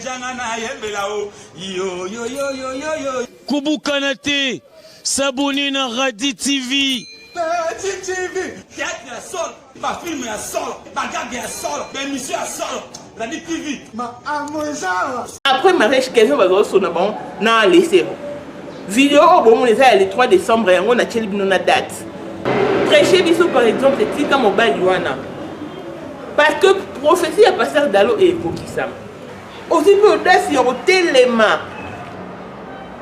Jana na yembela o yo yo yo yo yo yo. Kobukana te, s'abonner na Radi TV. Radi TV, théâtre ya solo, ba film ya solo, ba gag ya solo, ba émission ya solo. Radi TV, ma amozawa. Après mariage Kevin bazwa sona bango na lesero. Video oyo bomona eza ya le 3 décembre yango natieli bino na date. Prêcher biso par exemple tika mobali wana. Parce que prophétie ya pasteur Dalo ekokisama. Ozwi mpe audace ya kotelema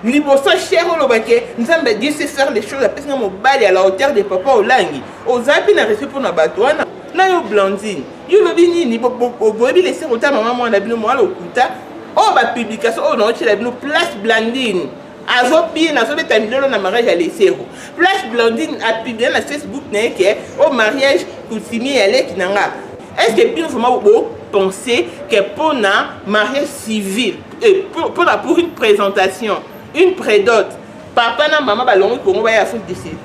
liboso cher oloba ke nzambe Dieu sait faire les choses, apesi nga mobali à la hauteur de papa Olangi. Oza mpe na respect mpo na bato wana. Na yo Blandine, yo olobi nini? Boyebi lese kota mama mwana bino mwa lokuta oyo ba publication oyo naotyela bino place Blandine azobina azobeta milolo na mariage ya lesero. Place Blandine apublie na Facebook na ye ke o mariage coutumier ya leki na nga. Est-ce que bino vraiment bo penser que pona mariage civil et pona pour une présentation, une prédot, papa na mama balongwi Congo baya Afrique du Sud?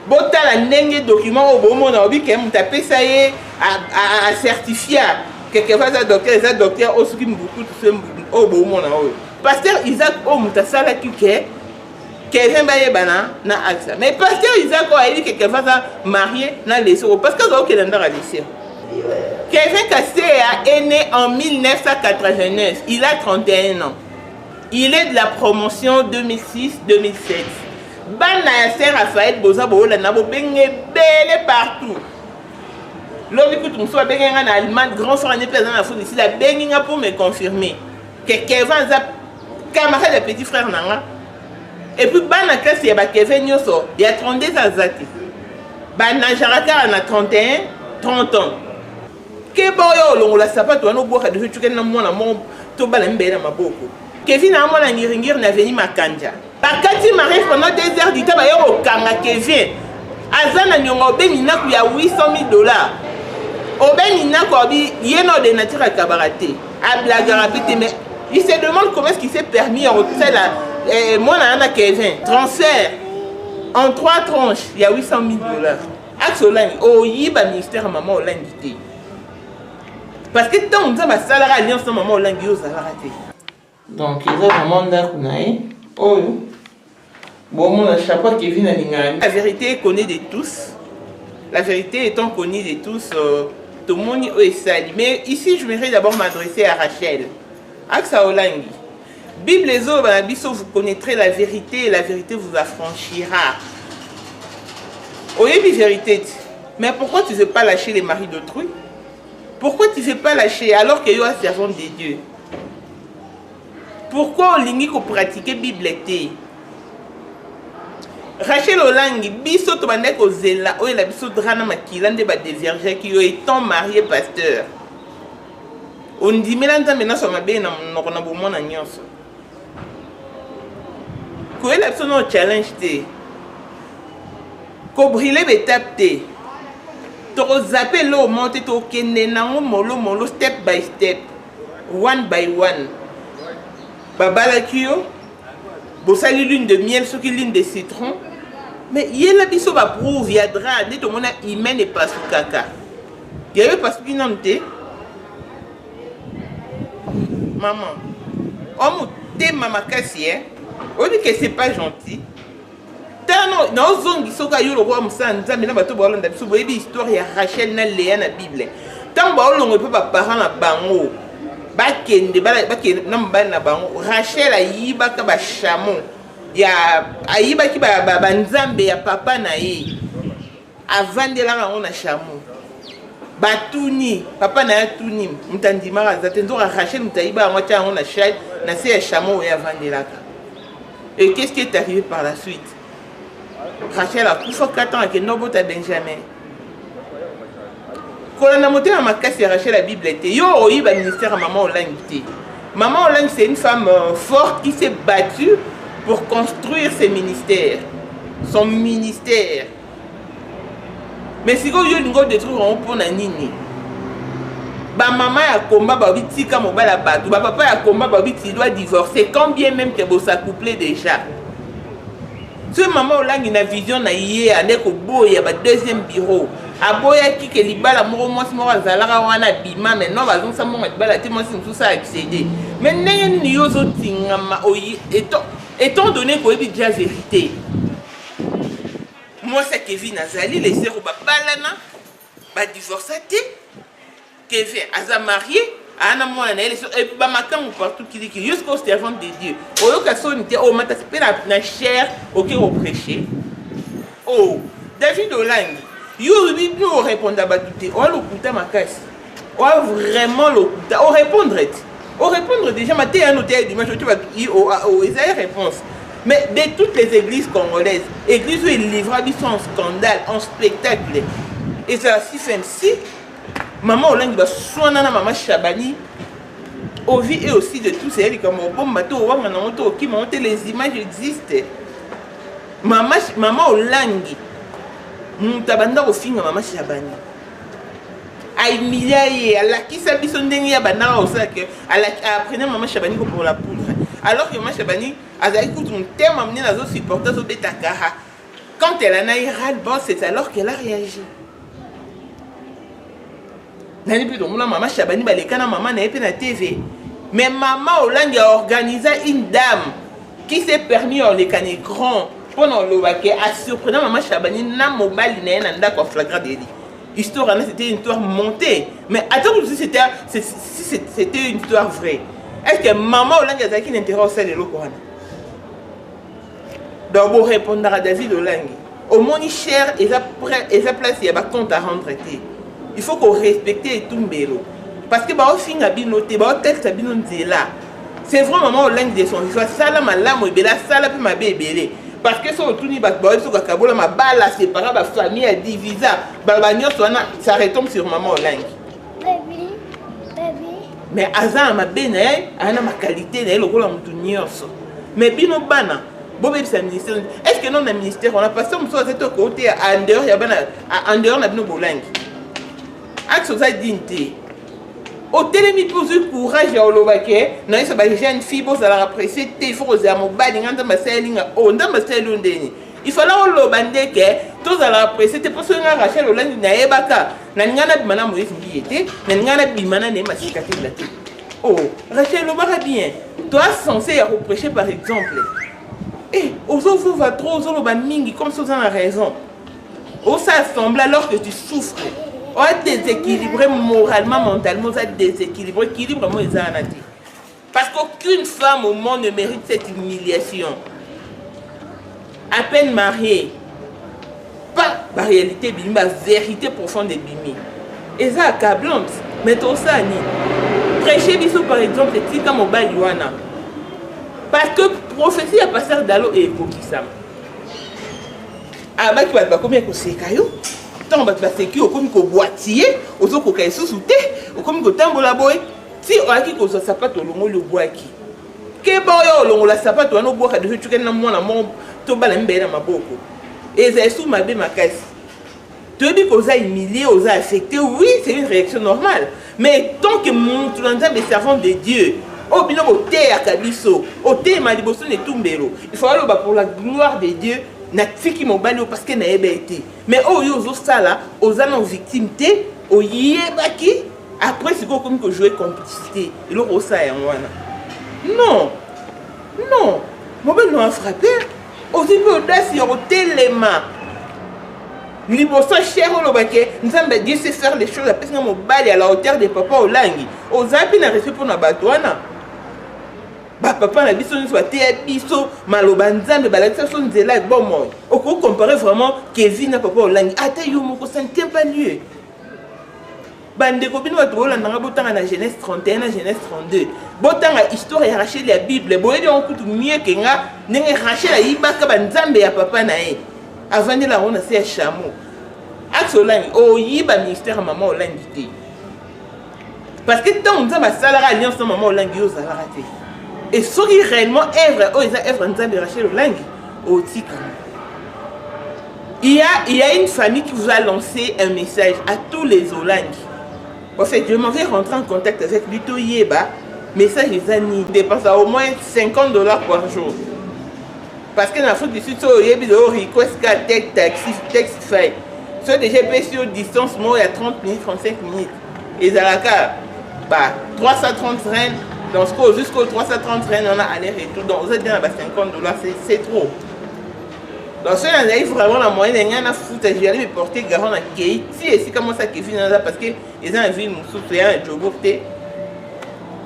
Botala ndenge document oyo bomona obi ke moto apesa ye acertifia keke aza docteur, eza docteur oyo soki mbukutu se oyo bomona oyo pasteur Isaac oyo moto asalaki ke Kevin bayebana na Axa. Mais pasteur Isaac oyo ayebi ke Kevin aza marié na Lesoro parce que azokende ndaka Lesoro. Kevin Kaseya est né en 1989, il a 31 ans. Il est de la promotion 2006-2007. Bana ya Sœur Raphaël boza boolanda bobenge ebele partout. Lobi kutu mosusu abenge nga na Allemagne, grand frère ne mpe aza na Afrique du Sud, abengi nga pour me confirmer que Kevin aza camarade ya petit frère na nga. Et puis bana classe ya ba Kevin nyonso ya 32 aza te. Banajaka kaka na 31, 30 ans. Keba oyo olongola sapato wana obwaka deja otikali na mwana moko to bana mibale na maboko. Kevin a mwana ngiringiri na veni Makanja. Bakati mariage pendant 2 heures du temps baye kokanga Kevin. Aza na nyongo obe minaku ya 800 000 $. Obe minaku abi ye na ordinateur akabaka te. Ablagaka pe te mais il se demande comment est-ce qu'il s'est permis ya kosala mwana wana Kevin transfert en 3 tranches ya 800 000 $. Axe Olangi oyiba ministère ya mama Olangi te. Parce que ntango Nzambe asalaka alliance na mama Olangi yo ozalaka te. Donc eza vraiment ndako na ye oyo bomona chapeau Kevin alingaka. La vérité est connue de tous. La vérité étant connue de tous, tomoni oyo esali. Mais ici je voudrais d'abord m'adresser à Rachel. Axa Olangi. Bible ezoloba na biso, vous connaîtrez la vérité et la vérité vous affranchira. Oyebi vérité. Mais pourquoi tu veux pas lâcher les maris d'autrui? Pourquoi tu veux pas lâcher alors que yo es servante de Dieu? Pourquoi olingi ko pratiquer Bible te? Rachel Olangi, biso to bandaki kozela oyo la biso drap na makila nde ba déviergeaki yo étant marié pasteur. Ondimela Nzambe nyonso mabe na monoko na bomwana nyonso. Koyela biso no challenge te. Ko brûler b'étape te. Tokozape eloko moko te, tokende nango molo molo step by step, one by one. Babalaki yo, bosali lune de miel soki lune de citron, mais yela biso ba preuve ya drap nde tomona hymen epasukaka. Ya yo epasuki nanu te. Maman, o motema makasi eh. Oyebi que c'est pas gentil. Tano naozongi soki ayo lokola mosala Nzambe na bato baolanda biso boyebi histoire ya Rachel na Léa na Bible. Ntango baolongo mpe baparent na bango bakende bakende na mobali na bango, Rachel ayibaka ba chameau ya ayibaki banzambe ya papa na ye, avandelaka yango na chameau. Batuni papa na ye, atuni moto andimaka aza te, nzoka Rachel moto ayiba yango atia yango na chai na se ya chameau oyo avandelaka. Et qu'est-ce qui est arrivé par la suite? Rachel akufa 4 ans akende obota Benjamin. Kolanda motema makasi ya Rachel ya Bible te. Yo oyiba ministère ya mama Olangi te. Maman Olangi, c'est une femme forte qui s'est battue pour construire ses ministères, son ministère. Mais sikoyo yo olingi odétruire yango mpona nini? Bamama ya komba babi tika mobali ya bato, bapapa ya komba babi tu dois divorcer quand bien même que bosacouple déjà. Soki mama Olangi na vision na ye ande koboya ba deuxième bureau. Aboyaki ke libala moko mwasi moko azalaka wana abima, mais non bazongisa mbongo ya libala te, mwasi mosusu a accéder. Mais ndenge nini yo ozotingama étant donné koyebi déjà vérité? Mwasi ya Kevin azali lesero babalana, badivorsa te. Kevin aza marié, ana mwana na ye leso et ba makangu partout kilikili. Yo sikoyo servante de Dieu, oyoka soni te, omata mpe na chair oke koprêcher. Oh David Olangi, yo olobi bino orépondre bato te, oa lokuta makasi, oa vraiment lokuta. Orépondre te, orépondre déjà mateya yano te ya dimanche ote bato ezali réponse. Mais de toutes les églises congolaises, église oyo elivra biso en scandale, en spectacle, ezala CFMC. Mama Olangi baswana na mama Shabani au vu et aussi de tous, eyali likambo obomba te, owanga nango te, okima yango te, les images existent. Mama Olangi moto abanda kofinga mama Shabani, ahumilia ye, alakisa biso ndenge ya bandaka kosala ke apprena mama Shabani kopola poudre, alors que mama Shabani azalaki kutu motema monene, azosupporte, azobeta kara. Quand elle en a eu ras-le-bol, c'est alors qu'elle a réagi. Nani mpe tomona mama Shabani baleka na mama na ye mpe na TV. Mais mama Olangi a organisé une dame qui s'est permis oleka na écran mpona oloba ke asurprena mama Shabani na mobali na ye na ndako ya flagrant délit. Histoire wana, c'était une histoire montée, mais attends, si c'était une histoire vraie, est ce que mama Olangi azalaki na intérêt osala eloko wana? Donc borépondaka David Olangi. Omoni chair eza eza place ya bacompte à rendre te. Il faut korespecte etumbelo, parce que baofinga bino te, baotekisa bino nzela. C'est vrai, mama Olangi de son vivant asala malamu ebele, asala mpe mabe ebele, parce que so otuni bato baoyebi soki akabola mabala, sépara bafamille, ya divisa baloba nyonso wana, ça retombe sur mama Olangi. Mais aza na mabe na ye, aza na maqualité na ye lokola motu nyonso. Mais bino bana bobebisa ministère. Est ce que non, na ministère wana, pasteur mosusu aza te okoteya en dehors ya bana, en dehors na bino? Bolangi axe oza digne te. Otelemi mpe ozwi courage ya oloba ke nayesa bajeune fille bozalaka pressé te, il faut kozala mobali. Nga Nzambe asalinga o Nzambe asali yo ndeni? Il fallait oloba ndeke tozalaka pressé te, mpo soki nga Rachel Olangi nayebaka, nalinga nabima na Moïse Mbiye te, nalinga nabima na nayeba sikatela te. Oh Rachel, olobaka bien, toa censé ya koprêcher par exemple. Eh, ozovova trop, ozoloba mingi comme si oza na raison, osala semblant alors que tu souffres. Oa déséquilibré moralement, mentalement oza déséquilibré, équilibre mo eza wana te, parce qu'aucune femme au monde ne mérite cette humiliation. À peine mariée, pas baréalité ebimi, bavérité profonde ebimi, eza accablante. Mais tosala nini? Prêcher biso par exemple etika mobali wana, parce que prophétie ya pasteur Dalo ekokisama. Abaki bato bakomi ya koseka yo. Ntango bato baseki, okomi kobwati ye, ozokoka lisusu te, okomi kotambola boye ti oyaki kozwa sapato, olongoli, obwaki. Keba oyo olongola sapato wana obwaka deja, otikali na mwana moko to bana mibale na maboko, eza esu mabe makasi. Toyebi koza humilié, oza affecté, oui, c'est une réaction normale. Mais tant que mutu na Nzambe, servant de Dieu oyo bino boteyaka biso, oteyema liboso na etumbelo, il faut aloba pour la gloire de Dieu: natiki mobali oyo parce que nayeba ye te. Mais oyo ozosala, oza na victime te, oyebaki. Après sikoyo okomi kojouer complicité, eloko osala yango wana. Non, non, mobali no afrappe, ozwi mpe audace ya kotelema liboso chair, olobake Nzambe, Dieu sait faire les choses, apesi nga mobali à la hauteur de papa Olangi. Oza mpe na respect mpona bato wana, bapapa na biso nyonso bateya biso maloba Nzambe, balakisa biso nzela ya bomoi. Okoki comparer vraiment Kevin na papa Olangi? Ata yo moko, ça ne tient pas lieu. Bandeko, bino bato bolandanga, botanga na Genèse 31 na Genèse 32, botanga histoire ya Rachel ya Bible. Boyebi yango kutu mieux ke nga, ndenge Rachel ayibaka banzambe ya papa na ye, avandela yango na se ya chameau. Axe Olangi, oyiba ministère ya mama Olangi te, parce que ntango Nzambe asalaka alliance na mama Olangi, yo ozalaka te. Et soki réellement œuvre oyo eza œuvre Nzambe, Rachel Olangi, otikanga. Il y a une famille qui vous a lancé un message à tous les Olangi. En fait, je m'en vais rentrer en contact avec lui. Toyeba, message eza nini? Dépense au moins 50 $ par jour. Parce que dans l'Afrique du Sud, so oyebi o request ka tek taxi, Taxify. Soki deja epesi yo distance moko ya 30 minutes, 35 minutes, ezalaka ba 330 rand. Donc sikoyo jusqu'au 330 rand wana aller retour, donc oza deja na ba 50 $, c'est trop. Donc soki nazali vraiment na moyen na ngai nafuta, j'allais me porter garant na kei ti esika mwasi ya Kevin aza, parce que eza na ville mosusu ya na Joburg te.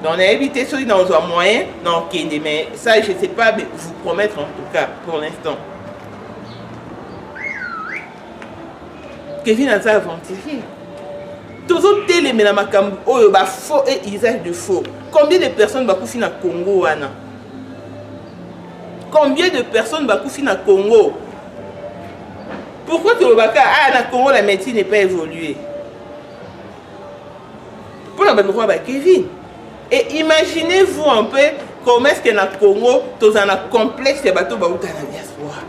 Donc nayebi te soki nazwa moyen na okende, mais ça je sais pas vous promettre en tout cas pour l'instant. Kevin aza aventurier. Tozotelemela makambo oyo ba faux et usage de faux. Combien de personnes bakufi na Congo wana? Combien de personnes bakufi na Congo? Pourquoi tolobaka ah na Congo la médecine n'est pas évoluée? Mpona bato lokola ba Kevin. Et imaginez-vous un peu comment est-ce que na Congo tozala na complexe ya bato bauta na diaspora.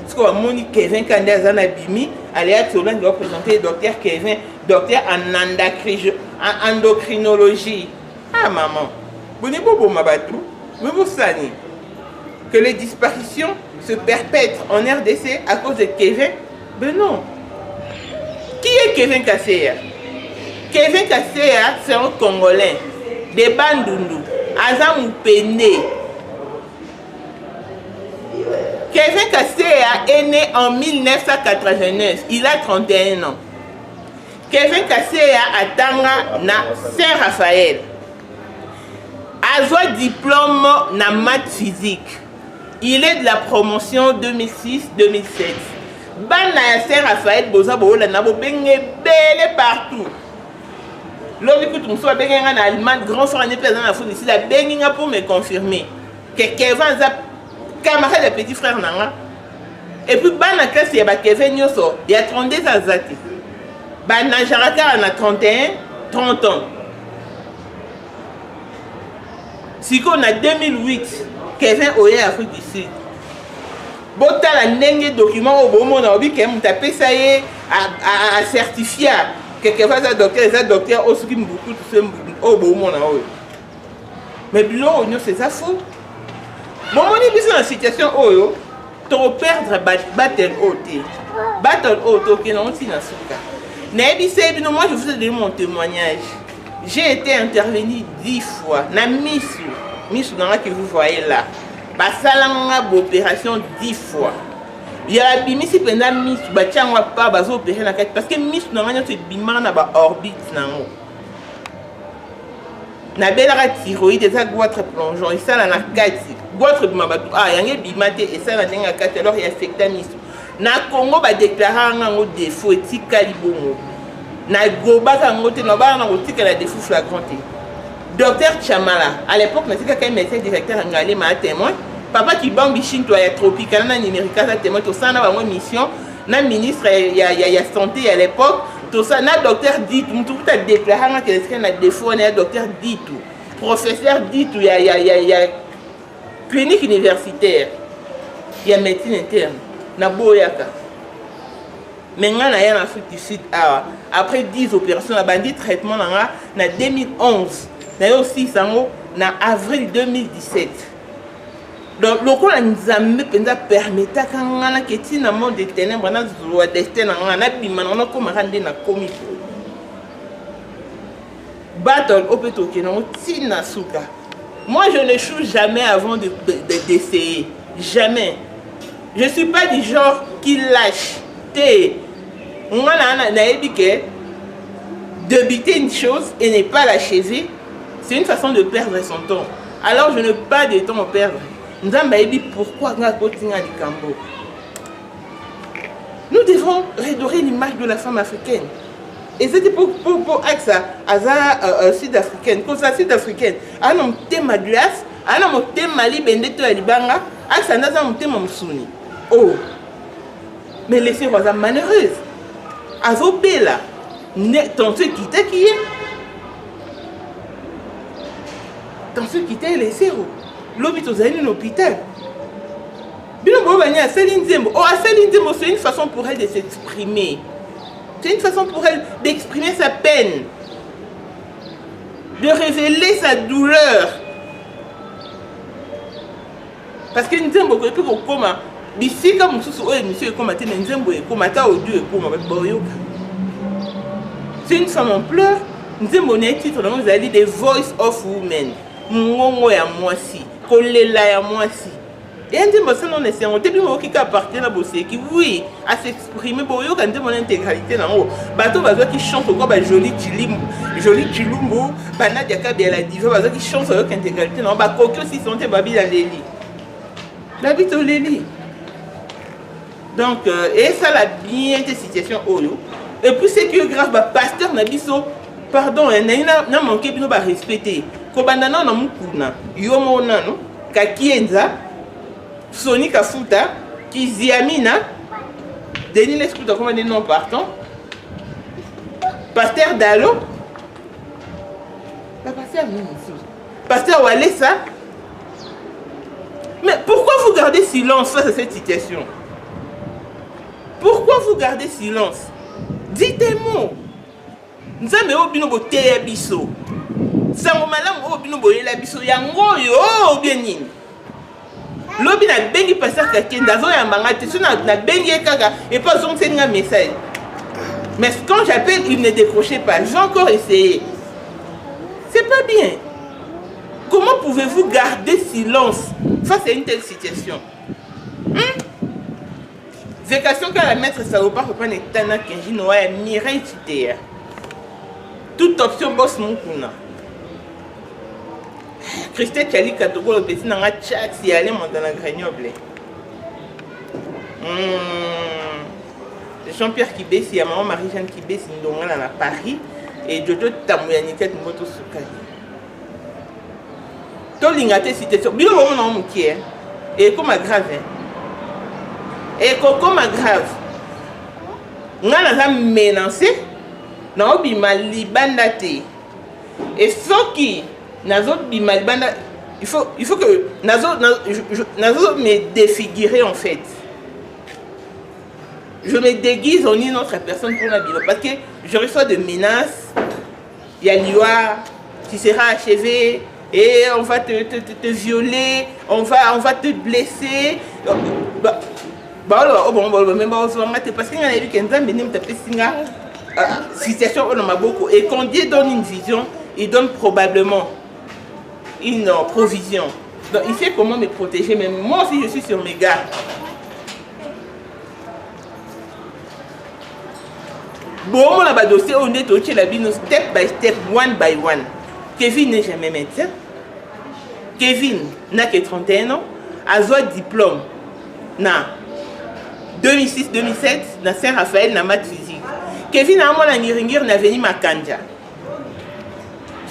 Sikoyo bamoni Kevin Kande aza na bimi Aléa Tsolangi va présenter docteur Kevin, docteur en endocrinologie. Ah maman, boni boboma bato, bobosani que les disparitions se perpètrent en RDC à cause de Kevin? Ben non. Qui est Kevin Kaseya? Kevin Kaseya, c'est un Congolais de Bandundu, aza mupende. Kevin Kaseya est né en 1989, il a 31 ans. Kevin Kaseya atanga na Saint-Raphaël. Azwa diplôme na maths physique. Il est de la promotion 2006-2007. Bana ya Saint-Raphaël boza boolanda bobenge ebele partout. Lobi kutu mosusu abengi nga na Allemagne, grand frère ne mpe aza na Afrique du Sud, abengi nga pour me confirmer que Kevin aza camarade ya petit frère na nga. Et puis bana classe ya ba Kevin nyonso ya 32 aza te. Banajaka kaka na 31, 30 ans. Sikoyo na 2008 Kevin oye Afrique du Sud. Botala ndenge document oyo bomona obi ke moto apesa ye acertifia ke Kevin aza docteur, eza docteur oyo soki mbukutu se oyo bomona oyo. Mais biloko nyonso eza faux. Bomoni biso na situation oyo tokoperdre battle oyo te. Battle oyo tokende yango ntina suka. Nayebisa ye bino, moi je vous ai donné mon témoignage. J'ai été intervenu 10 fois na misu, misu nanga que vous voyez là. Basalanga opération 10 fois. Ya babimisi mpenza misu, batia yango apa bazo opérer na kati parce que misu nanga nyonso ebimaka na ba orbite nango. Nabelaka thyroïde, eza goitre plongeon, esala na kati. Goitre ebima bato, ah yango ebima te, esala ndenge ya kati, alors eaffecta misu. Na Congo badeklaraka yango défaut, etikali bongo. Nagobaka yango te, nabala na kotikala défaut flagrant te. Docteur Chamala, à l'époque natikaka ye médecin directeur ya Ngalema ya témoin. Papa Kibambi Shintwa ya Tropicana na Numérica aza témoin, tosala na bango mission na ministre ya santé à l'époque, tosala na docteur Ditu, mutu kuta déclaranga nga ke na défaut wana ya docteur Ditu, professeur Ditu ya clinique universitaire ya médecine interne naboyaka. Mais nga na ya na Afrique du Sud awa après 10 opérations, nabandi traitement na nga na 2011, naye osilisa yango na avril 2017. Donc lokola Nzambe mpenza permetaka nga naketi na monde de ténèbre, nazwa destin na nga, nabima nango, nakomaka nde nakomi boye. Battle oyo mpe tokende yango ntina suka. Moi je n'échoue jamais avant d'essayer, jamais. Je suis pas du genre qui lâche te. Nga na nayebi ke débuter une chose et ne pas l'achever, c'est une façon de perdre son temps. Alors je n'ai pas de temps à perdre. Nzambe ayebi pourquoi nga kotinga likambo. Nous devons redorer l'image de la femme africaine. Et c'était pour Axa aza sud-africaine. Koza sud-africaine ana motema glace, ana motema libende to ya libanga. Axa ndaza motema mosuni. Oh, mais laissez aza malheureuse, azobela tension ekitaki ye, tension ekita ye lesero. Lobi tozali na hôpital, bino boyo bani asali nzembo. Oh, asali nzembo, c'est une façon pour elle de s'exprimer, c'est une façon pour elle d'exprimer sa peine, de révéler sa douleur, parce que nzembo okoki mpe kokoma. Bisika mosusu oyo émission ekoma te, mais nzembo ekoma, ata audio ekoma, bato baoyoka. C'est une femme en pleurs. Nzembo na ye titre nango ezali The Voice of Women, mongongo ya mwasi, kolela ya mwasi. Eya nzembo asala na esengo te, bino boyoki kaka partie na boseki. Oui, a s'exprimer, boyoka nzembo na intégralité nango. Bato bazwaki chance lokola ba Jolie Chilimbu, Jolie Chilumbu, ba Nadia Kabia la diva, bazwaki chance bayoka intégralité nango, bakoki aussi son te babi la leli. Babi toleli. Donc, esala bien te situation oyo. Et puis ce qui est grave, ba pasteur na biso, pardon, hein, na na manquer bino ba respecter. Kobanda na na mukuna, yo moko nano, Kakienza, Sony Kafuta, Kiziamina, Denis Leskuta, comment des noms partants, Pasteur Dalo, ba pasteur nini mosusu? Pasteur Walesa. Mais pourquoi vous gardez silence face à cette situation? Pourquoi vous gardez silence? Dites un mot. Nzambe oyo bino boteya biso, sango malamu oyo bino boyela biso, yango oyo ou bien nini? Lobi nabengi pasteur Kakenda, azoyamba nga te, soki nabengi ye kaka epo azongiseli nga message. Mais quand j'appelle, il ne décrochait pas. J'ai encore essayé. C'est pas bien. Comment pouvez-vous garder silence face à une telle situation? Vacation kala maître Salopard papa netana Kenji Noa ya Mireille Chitea. Toute option boss Mukuna. Christelle Chali Katokolo petit nanga chat ya aller monter na Grenoble. Jean-Pierre Kibesi ya maman Marie-Jeanne Kibesi ndongala na Paris et Jojo Tambo ya Niket Mboto Sukali. Tolinga te situation bino bomona ngo mokie ekoma grave, ekokoma grave. Nga naza menacé, naobima libanda te. Et soki nazobima libanda, il faut que nazo me défigurer en fait. Je me déguise en une autre personne pour nabima parce que je reçois des menaces. Il y a Liwa qui sera achevé et on va te violer, on va te blesser. Bah, bah, oh, bon, bon, bon, mais bon, on va te parce qu'il y a eu qu'un homme, mais t'as fait singa, situation au maboko. Et quand Dieu donne une vision, il donne probablement une provision. Donc il sait comment me protéger, mais moi aussi je suis sur mes gardes. Bon, on a dossier, on est au la bino step by step, one by one. Kevin n'est jamais médecin. Kevin n'a que 31 ans, a un diplôme na 2006-2007 na Saint-Raphaël na maths physique. Kevin a mwana ngiringiri na veni Makanja.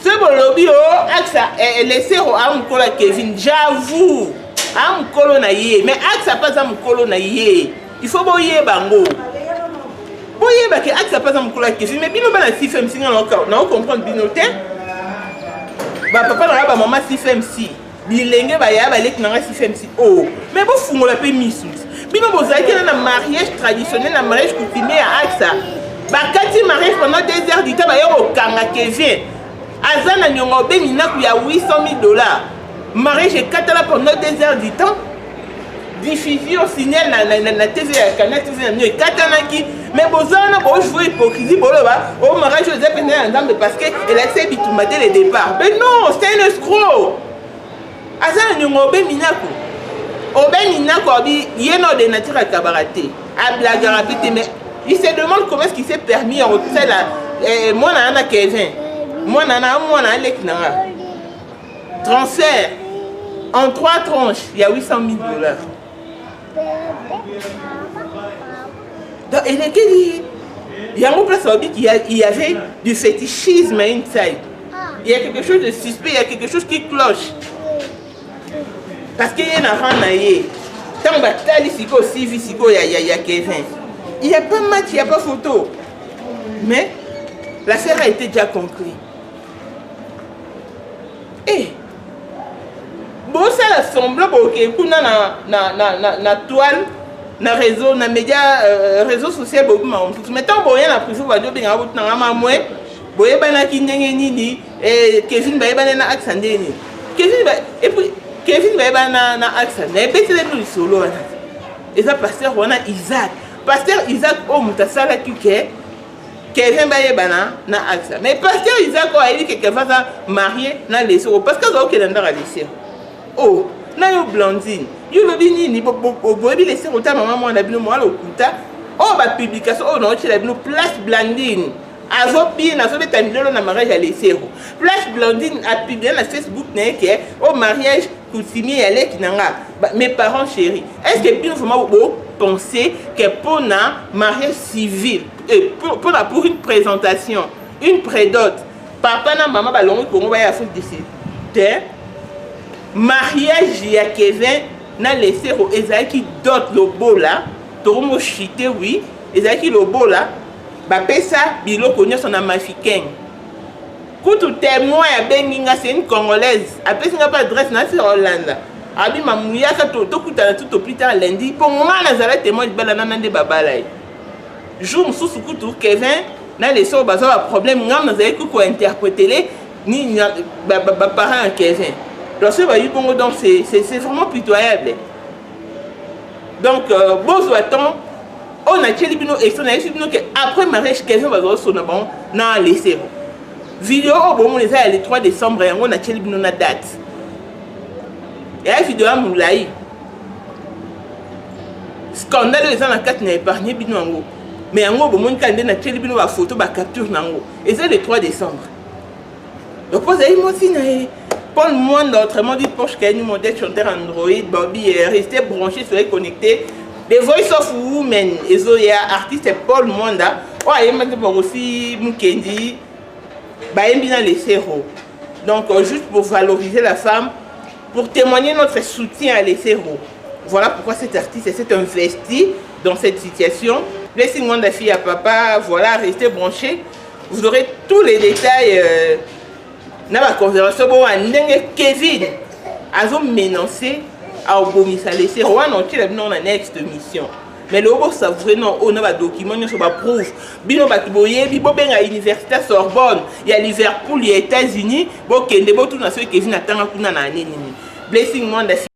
Ce bolobi oh Axa lesero a mukolo Kevin, j'avoue a mukolo na ye, mais Axa pas a mukolo na ye. Il faut boyeba ngo. Boyeba ke Axa pas a mukolo Kevin, mais bino bana CFMC nga na comprendre bino te. Ba papa na ba mama CFMC. Bilenge ba ya ba leki na nga CFMC. Oh, mais bo fungola pe misu. Bino bozalaki na mariage traditionnel, na mariage coutumier ya Axa. Bakati mariage pendant 2 heures du temps, ba yo kanga Kevin. Aza na nyongo bengi naku ya 800 000 $. Mariage ekatala pendant 2 heures du temps. Diffusion signal na TV ya Canal TV na mio ekatanaki. Mais bozana bo jouer hypocrisie boloba o mariage eza pene ya Nzambe parce que elakisa bitumba dès le départ. Mais non, c'est un escroc. Aza na nyongo obengi nako. Obengi nako abi ye na de nature akabaka te. Ablagaka pe te, mais il se demande comment est-ce qu'il s'est permis ya kosala mwana na Kevin. Mwana na mwana aleki na nga. Transfert en 3 tranches, il y a 800 000 $. Donc, il est il y a un place où il y avait du fétichisme inside. Il y a quelque chose de suspect, il y a quelque chose qui cloche. Parce qu'il y a un rang. Tant que siko CV siko ya Kevin. Il n'y a pas match, il n'y a pas photo. Mais l'affaire a été déjà conclue. Eh, bosala semblant boke kuna na toile, na réseau, na média, réseau social, bobima mosusu. Mais ntango boya na prison, badi obengaka botunanga mamwe boyebanaki ndenge nini? Kevin bayebani na Axa ndenge nini? Kevin et puis Kevin bayebani na Axa, nayebetele bino lisolo wana. Eza pasteur wana Isaac. Pasteur Isaac oyo moto asalaki ke Kevin bayebana na Axa. Mais pasteur Isaac oyo ayebi ke Kevin aza marié na Lesoko parce que aza okende ndaka Lesoko. Oh, na yo Blandine, yo lobi nini? Boyebi Lesoko ta mama mwana bino mwa lokuta. Oyo ba publication oyo naotiela bino place Blandine. Azobina, azobeta milolo na mariage ya Lesego. Place Blandine a publié na Facebook na ye ke au mariage coutumier ya leki na nga, mes parents chéris. Est-ce que bino vraiment bo penser que pour na mariage civil et pour la pour une présentation, une prédot, papa na maman ba longi Congo ba ya Afrique du Sud. Te mariage ya Kevin na Lesego ezalaki dot lobola, tokomo chiter oui, ezalaki lobola. Bapesa biloko nyonso na Mafikeng. Kutu témoin abengi nga, c'est une Congolaise. Apesi nga pa adresse na sera Hollande. Abi mamuyaka to tokutana tout au plus tard lundi po nga nazala témoin libala na nde babala ye. Jour mosusu kutu Kevin na leso baza ba problème nga nazali ko interpréter ni ba, ba, ba parents ya Kevin. Donc c'est ba bongo, donc c'est vraiment pitoyable. Donc bozwa temps oyo natieli bino extrait, nayebisi bino ke après mariage Kevin bazosona bango na Lesero. Video oyo bomona eza ya le 3 décembre, yango natieli bino na date ya video ya molai. Scandale oyo eza na kati na épargne bino yango, mais yango bomoni kaka nde natieli bino bafoto, bacapture nango eza le 3 décembre. Donc ozali mwasi na ye Paul Mwanda, autrement dit Porsche Cayenne, modèle chanteur Android, Bobby, restez branché, soyez connectés. The Voice of Women, ezoya artiste Paul Mwanda, oyo ayembaki aussi Mukendi, bayembi na Lesero. Donc juste pour valoriser la femme, pour témoigner notre soutien à Lesero. Voilà pourquoi cet artiste s'est investi dans cette situation. Blessing Mwanda, fille à papa, voilà, restez branchés. Vous aurez tous les détails na ba conservation bo ndenge Kevin azo menacer aobomisa Lesero wana otiela bino na next mission. Mais lelo bosavoure non oyo na badocument nyonso baprouve bino bato boyebi, bobenga université Sorbonne ya Liverpool ya États-Unis, bokende botuna soki Kevin atanga kuna na ane nini. Blessing Mwanda.